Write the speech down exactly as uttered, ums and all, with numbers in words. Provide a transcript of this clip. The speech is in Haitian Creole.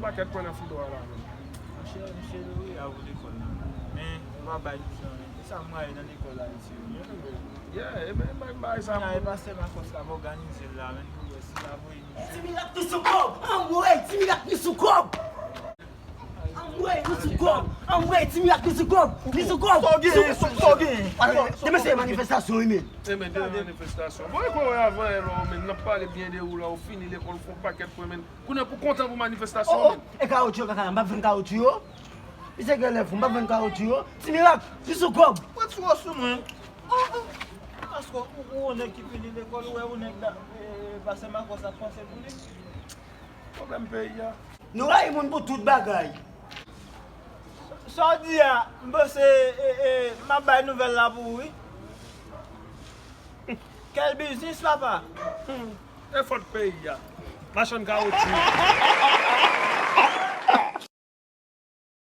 Pakèt pwen nan fidwa la menm. Monchè, misye lori a pou lekòl la. Men, ou pa bay nou sa, men. E sa m rayi nan lekòl Ayiti yo. Yeah, e men, men, bay sa. Nan, e pastè Makòs la ap òganize l la, men, pou wè si l ap voye nou. Ti mirak nou sou kòb! Anmwey, ti mirak nou sou kòb! Anmwey, nou sou kòb! Anmwey, ti mirak nou sou kòb! Nou sou kòb! Sa w genyen? Sa w genyen? Demen se manifestasyon, wi, men. E men, demen manifestasyon. Bon, e kwa wè avan, e lò, men, n ap pale byen de ou la, ou fini lekòl, ou fè yon pakèt pwen, men. Kounye a pou kontan pou manifestasyon, oh, oh, men. E kawotchou yo, kaka, m p ap vann kawotchou yo. Misye gen lè fou, m p ap vann kawotchou yo. Ti mirak, nou sou kòb. Mwen ti wò sou mwen. Oh, oh. Paske ou, ou, ou nèg ki fini lekòl, ou wè ou nèg la, e, pastè Makòs ap panse pou li. Pwoblèm peyi a. Nou rayi moun pou tout bagay. Sa w di a, m panse, e, e, m ap bay nouvèl la pou ou, wi. Kèl biznis, papa? E fòt peyi a. Machann kawotchou.